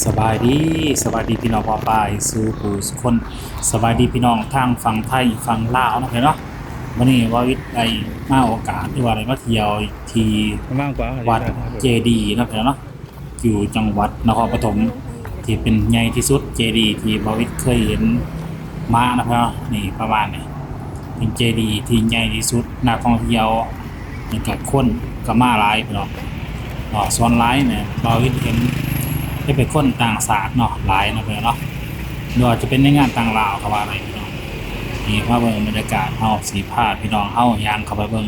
ສະບາຍດີ ສະບາຍດີພີ່ນ້ອງປ້ອງປາຍສູ່ຜູ້ສູ່ຄົນ. ສະບາຍດີພີ່ນ້ອງທາງຝັ່ງໄທຝັ່ງລາວເນາະ ພີ່ນ້ອງເນາະ. ມື້ນີ້ບ່າວອິດໄດ້ມາໂອກາດ ຫຼືວ່າໄດ້ມາທ່ຽວທີ່ວັດເຈດີເນາະ ພີ່ນ້ອງເນາະ ຢູ່ຈັງຫວັດນະຄອນປະຖົມ ທີ່ເປັນໃຫຍ່ທີ່ສຸດ ເຈດີທີ່ບ່າວອິດເຄີຍເຫັນມາເນາະ ພີ່ນ້ອງເນາະ. ນີ້ປະມານນີ້ ເປັນເຈດີທີ່ໃຫຍ່ທີ່ສຸດ ນັກທ່ອງທ່ຽວ ແລ້ວກະຄົນກະມາຫຼາຍພີ່ນ້ອງເນາະ. ສ່ວນຫຼາຍແມ່ນບ່າວອິດເຫັນຈະເປັນຄົນຕ່າງຊາດເນາະ ຫຼາຍເນາະພີ່ນ້ອງເນາະ ຫຼືວ່າຈະເປັນແຮງງານຕ່າງລາວກະວ່າໄດ້ພີ່ນ້ອງ. ນີ້ມາເບິ່ງບັນຍາກາດ ເຮົາຊິພາພີ່ນ້ອງເຮົາຍ່າງເຂົ້າໄປເບິ່ງ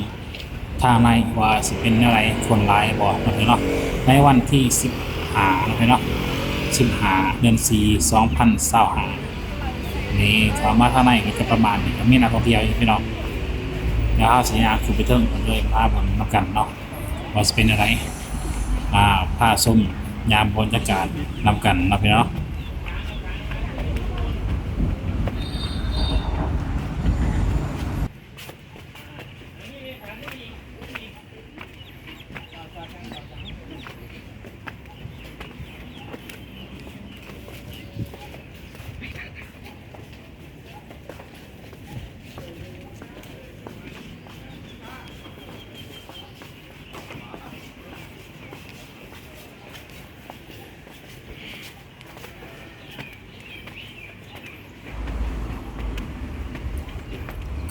ທາງໃນວ່າຊິເປັນແນວໃດ ຄົນຫຼາຍບໍ່ເນາະພີ່ນ້ອງເນາະ. ໃນວັນທີສິບຫ້າເນາະພີ່ນ້ອງເນາະ ສິບຫ້າ ເດືອນສີ່ ສອງພັນຊາວຫ້າ ນີ້ເຂົ້າມາທາງໃນກະຈະປະມານນີ້ ກະມີນັກທ່ອງທ່ຽວຢູ່ພີ່ນ້ອງ. ດຽວເຮົາຊິຍ່າງຂຶ້ນໄປເທິງເພິ່ນເລີຍ ມາເບິ່ງນຳກັນເນາະ ວ່າຊິເປັນແນວໃດ. ອາ ພາຊົມຍາມບັນຍາກາດນຳກັນເນາະພີ່ນ້ອງເນາະ.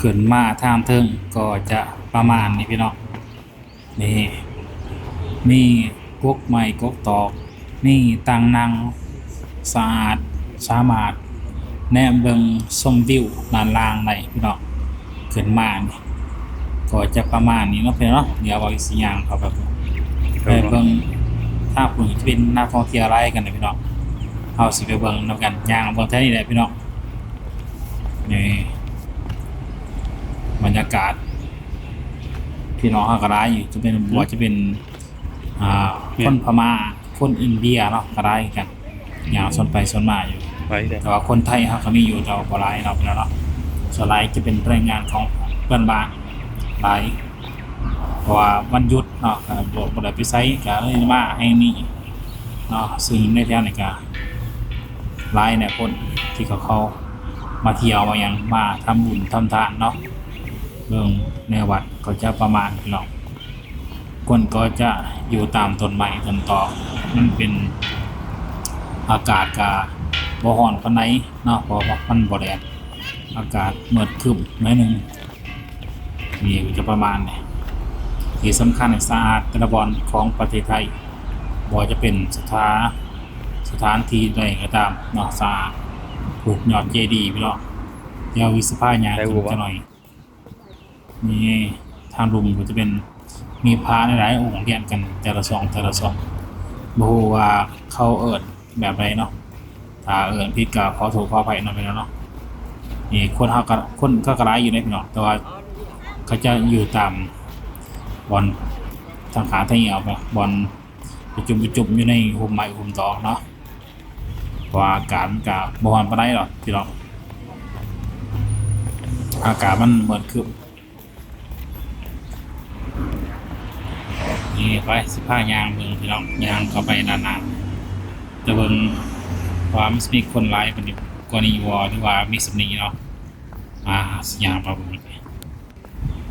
ຂຶ້ນມາທາງເທິງກໍຈະປະມານນີ້ພີ່ນ້ອງ. ນີ້ ມີກົກໄມ້ກົກຕອກ ມີຕັ່ງນັ່ງສະອາດ ສາມາດແນມເບິ່ງຊົມວິວດ້ານລ່າງໄດ້ພີ່ນ້ອງ. ຂຶ້ນມານີ້ກໍຈະປະມານນີ້ເນາະພີ່ນ້ອງເນາະ. ດຽວເຮົາຊິຍ່າງເຂົ້າໄປເບິ່ງ ໄປເບິ່ງທາງພຸ້ນ ຈະເປັນນັກທ່ອງທ່ຽວຫຼາຍກັນນະພີ່ນ້ອງ. ເຮົາຊິໄປເບິ່ງນຳກັນ ຍ່າງເບິ່ງແຖວນີ້ແຫຼະພີ່ນ້ອງ. ນີ້ ບັນຍາກາດ ພີ່ນ້ອງເຮົາກະຫຼາຍຢູ່ ຈະເປັນ ບໍ່ວ່າຈະເປັນ ອາ ຄົນພະມ້າ ຄົນອິນເດຍເນາະ ກະຫຼາຍຄືກັນ ຍ່າງສວນໄປສວນມາຢູ່. ແຕ່ວ່າຄົນໄທເຮົາກະມີຢູ່ ແຕ່ວ່າບໍ່ຫຼາຍເນາະ ພີ່ນ້ອງເນາະ. ສ່ວນຫຼາຍຈະເປັນແຮງງານຂອງເພື່ອນບ້ານຫຼາຍ ເພາະວ່າວັນຢຸດເນາະ ກະບໍ່ ບໍ່ໄດ້ໄປໃສ ກະເລີຍມາແຫ່ງນີ້ເນາະ. ຊຶ່ງໃນແຖວນີ້ກະຫຼາຍແນ່ ຄົນທີ່ເຂົາ ເຂົາມາທ່ຽວມາຫຍັງ ມາທຳບຸນທຳທານເນາະ. ເບິ່ງໃນວັດກໍຈະປະມານພີ່ນ້ອງ. ຄົນກໍຈະຢູ່ຕາມຕົ້ນໄມ້ຕົ້ນຕອກ ມັນເປັນ ອາກາດກະບໍ່ຮ້ອນປານໃດເນາະ ເພາະວ່າມັນບໍ່ແດດ ອາກາດມືດຄຶ້ມໜ້ອຍໜຶ່ງ. ນີ້ກະຈະປະມານນີ້ ທີ່ສຳຄັນສະອາດແຕ່ລະບ່ອນຂອງປະເທດໄທ ບໍ່ວ່າຈະເປັນສະຖາ ສະຖານທີ່ໃດກະຕາມເນາະ ສະອາດ. ພູກຍອດເຈດີພີ່ນ້ອງ ດຽວວິດຊິພາຍ່າງຂຶ້ນຈັກໜ້ອຍ. ນີ້ທາງລຸ່ມກະຈະເປັນ ມີພະຫຼາຍໆອົງລຽນກັນແຕ່ລະຊ່ອງແຕ່ລະຊ່ອງ ບໍ່ຮູ້ວ່າເຂົາເອີ້ນແບບໃດເນາະ. ຖ້າເອີ້ນຜິດກະຂໍໂທດຂໍອະໄພນຳເດີເນາະ. ນີ້ຄົນເຮົາກະ ຄົນເຂົາກະຫຼາຍຢູ່ເດ້ພີ່ນ້ອງ ແຕ່ວ່າເຂົາຈະຢູ່ຕາມບ່ອນທາງຂ້າງທາງເຫືອ ບ່ອນປະຈຸມປະຈຸມຢູ່ໃນຮົ່ມໄມ້ຮົ່ມຕອກເນາະ. ເພາະວ່າອາກາດມັນກະບໍ່ຮ້ອນປານໃດດອກພີ່ນ້ອງ ອາກາດມັນມືດຄຶ້ມ. ນີ້ໄປ ຊິພາຍ່າງເບິ່ງພີ່ນ້ອງ ຍ່າງເຂົ້າໄປດ້ານໜ້າ ຈະເບິ່ງວ່າມັນຊິມີຄົນຫຼາຍປານນີ້ ກວ່ານີ້ບໍ່ ຫຼືວ່າມີສ່ຳນີ້ເນາະ. ອາ ຊິຍ່າງໄປເບິ່ງ.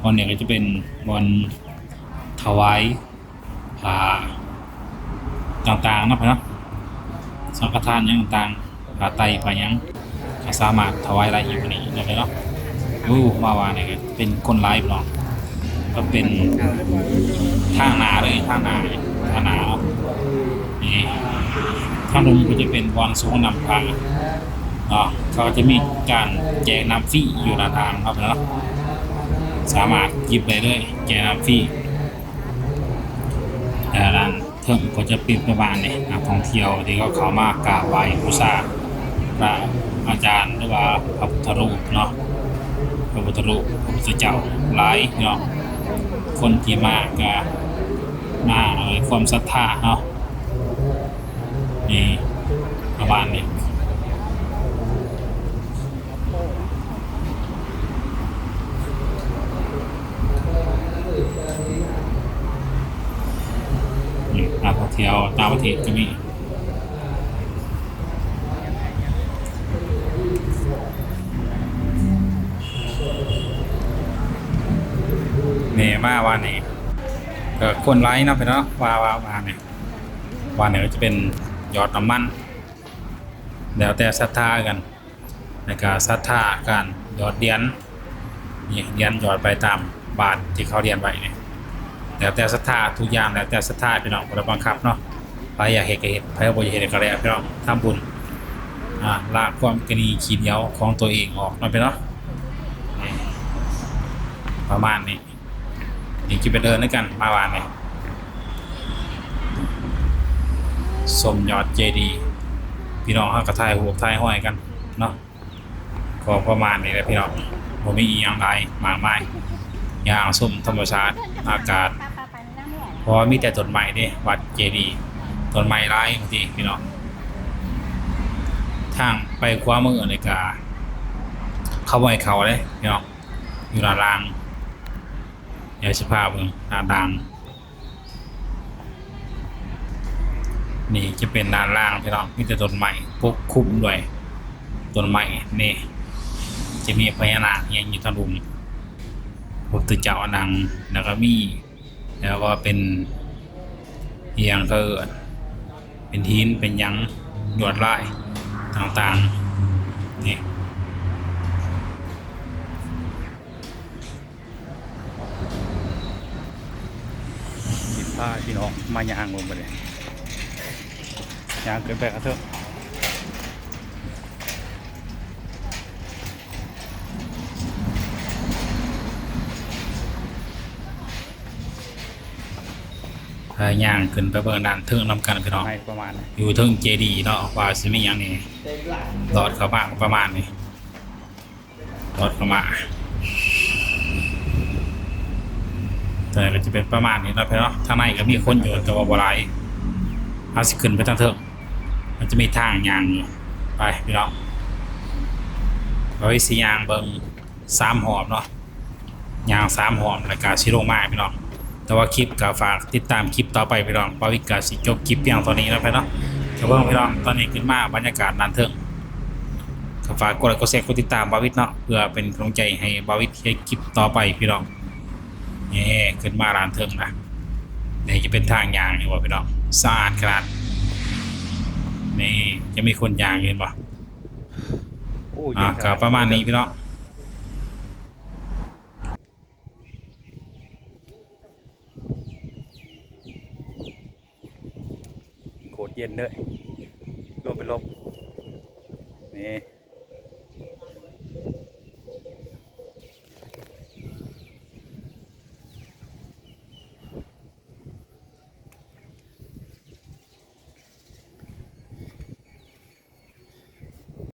ບ່ອນນີ້ກະຈະເປັນບ່ອນຖວາຍຜ້າຕ່າງໆເນາະ ພີ່ນ້ອງ ສັງຄະທານຫຍັງຕ່າງໆ ຜ້າໄຕຜ້າຫຍັງ ກະສາມາດຖວາຍໄດ້ຢູ່ນີ້ເນາະ ພີ່ນ້ອງ. ໂອ້ ມາວ່ານີ້ກະເປັນຄົນຫຼາຍພີ່ນ້ອງ ກະເປັນທາງໜ້າເລີຍ ທາງໜ້າ ທາງໜ້າເນາະ. ນີ້ທາງລຸ່ມກະຈະເປັນບ່ອນສົງນ້ຳພະເນາະ ເຂົາກະຈະມີການແຈກນ້ຳຟຣີຢູ່ດ້ານທາງເນາະ ພີ່ນ້ອງ ສາມາດຈິບໄດ້ເລີຍ ແຈກນ້ຳຟຣີ. ແຕ່ດ້ານເທິງກະຈະເປັນປະມານນີ້ ນັກທ່ອງທ່ຽວທີ່ເຂົາເຂົ້າມາກາບໄຫວ້ບູຊາພະອາຈານ ຫຼືວ່າພະພຸດທະຮູບເນາະ ພະພຸດທະຮູບ ພະພຸດທະເຈົ້າຫຼາຍເນາະ. ຄົນທີ່ມາກະມາດ້ວຍຄວາມສັດທາເນາະ. ນີ້ປະມານນີ້ ນີ້ ນັກທ່ອງທ່ຽວຕ່າງປະເທດກະມີ. ນີ້ມາວັນນີ້ກໍຄົນຫຼາຍເນາະ ພີ່ນ້ອງເນາະ ວ່າ ວ່າ ວ່ານີ້ ວັນນີ້ກໍຈະເປັນຢອດນ້ຳມັນ ແລ້ວແຕ່ສັດທາຄືກັນ ແລ້ວກໍສັດທາການຢອດຫຼຽນ ນີ້ຫຼຽນຢອດໄປຕາມບາດທີ່ເຂົາຫຼຽນໄວ້ນີ້ ແລ້ວແຕ່ສັດທາ ທຸກຢ່າງແລ້ວແຕ່ສັດທາ ພີ່ນ້ອງ ບໍ່ໄດ້ບັງຄັບເນາະ ໃຜຢາກເຮັດກໍເຮັດ ໃຜບໍ່ຢາກເຮັດກໍແລ້ວ ພີ່ນ້ອງ ທຳບຸນ ອາ ລະຄວາມກະໜີຂີ້ໜຽວຂອງຕົວເອງອອກເນາະ ພີ່ນ້ອງ ປະມານນີ້ ນີ້ຈະເປັນເດີນນຳກັນມາວານນີ້ ຊົມຍອດເຈດີ ພີ່ນ້ອງເຮົາກໍຖ່າຍຮູບຖ່າຍຮອຍກັນເນາະ ກໍປະມານນີ້ແຫຼະ ພີ່ນ້ອງ ບໍ່ມີອີ່ຫຍັງຫຼາຍມາກມາຍ ຍ່າງຊົມທຳມະຊາດ ອາກາດ ເພາະວ່າມີແຕ່ຕົ້ນໄມ້ເດ້ ວັດເຈດີ ຕົ້ນໄມ້ຫຼາຍ ຈັ່ງຊີ້ ພີ່ນ້ອງ ທາງໄປຂວາມືນີ້ກະ ເຂົາບໍ່ໃຫ້ເຂົ້າເດ້ ພີ່ນ້ອງ ຢູ່ດ້ານລ່າງ ດຽວຊິພາເບິ່ງດ້ານລ່າງ ນີ້ຈະເປັນດ້ານລ່າງ ພີ່ນ້ອງ ມີແຕ່ຕົ້ນໄມ້ປົກຄຸມດ້ວຍຕົ້ນໄມ້ ນີ້ຈະມີພະຍານາກຫຍັງຢູ່ທາງລຸ່ມ ພະພຸດທະເຈົ້ານັ່ງ ແລ້ວກໍມີ ແລ້ວກໍເປັນອີ່ຫຍັງເຂົາເອີ້ນ ເປັນຫີນເປັນຫຍັງລວດລາຍຕ່າງໆ ນີ້ ຊິພາພີ່ນ້ອງມາຍ່າງເບິ່ງບັດນີ້ ຍ່າງຂຶ້ນໄປກະເທີ ພາຍ່າງຂຶ້ນໄປເບິ່ງດ້ານເທິງນຳກັນ ພີ່ນ້ອງ ປະມານ ຢູ່ເທິງເຈດີເນາະ ວ່າຊິມີຫຍັງແດ່ ລອດເຂົ້າມາປະມານນີ້ ລອດເຂົ້າມາ ແຕ່ກໍຈະເປັນປະມານນີ້ເນາະ ພີ່ນ້ອງ ທາງໃນກໍມີຄົນຢູ່ ແຕ່ວ່າບໍ່ຫຼາຍ ເຮົາຊິຂຶ້ນໄປທາງເທິງ ມັນຈະມີທາງຍ່າງຢູ່ ໄປ ພີ່ນ້ອງ ເຮົາຊິຍ່າງເບິ່ງສາມຮອບເນາະ ຍ່າງສາມຮອບ ແລ້ວກະຊິລົງມາ ພີ່ນ້ອງ ແຕ່ວ່າຄລິບກະຝາກຕິດຕາມຄລິບຕໍ່ໄປ ພີ່ນ້ອງ ບ່າວວິດກະຊິຈົບຄລິບພຽງເທົ່ານີ້ເນາະ ພີ່ນ້ອງ ກະເບິ່ງ ພີ່ນ້ອງ ຕອນນີ້ຂຶ້ນມາບັນຍາກາດດ້ານເທິງ ກະຝາກກົດໄລກົດແຊກົດຕິດຕາມບ່າວວິດເນາະ ເພື່ອເປັນກຳລັງໃຈໃຫ້ບ່າວວິດເຮັດຄລິບຕໍ່ໄປ ພີ່ນ້ອງ ແຫມ ຂຶ້ນມາດ້ານເທິງນະ ນີ້ຈະເປັນທາງຍ່າງ ເຫັນບໍ່ ພີ່ນ້ອງ ສະອາດຂະໜາດ ນີ້ຈະມີຄົນຍ່າງຢູ່ ເຫັນບໍ່ ໂອ້ ອ່າ ເຢັນຂະໜາດ ກໍປະມານນີ້ ພີ່ນ້ອງ ໂຄດເຢັນເລີຍ ລົມເປັນລົມ ນີ້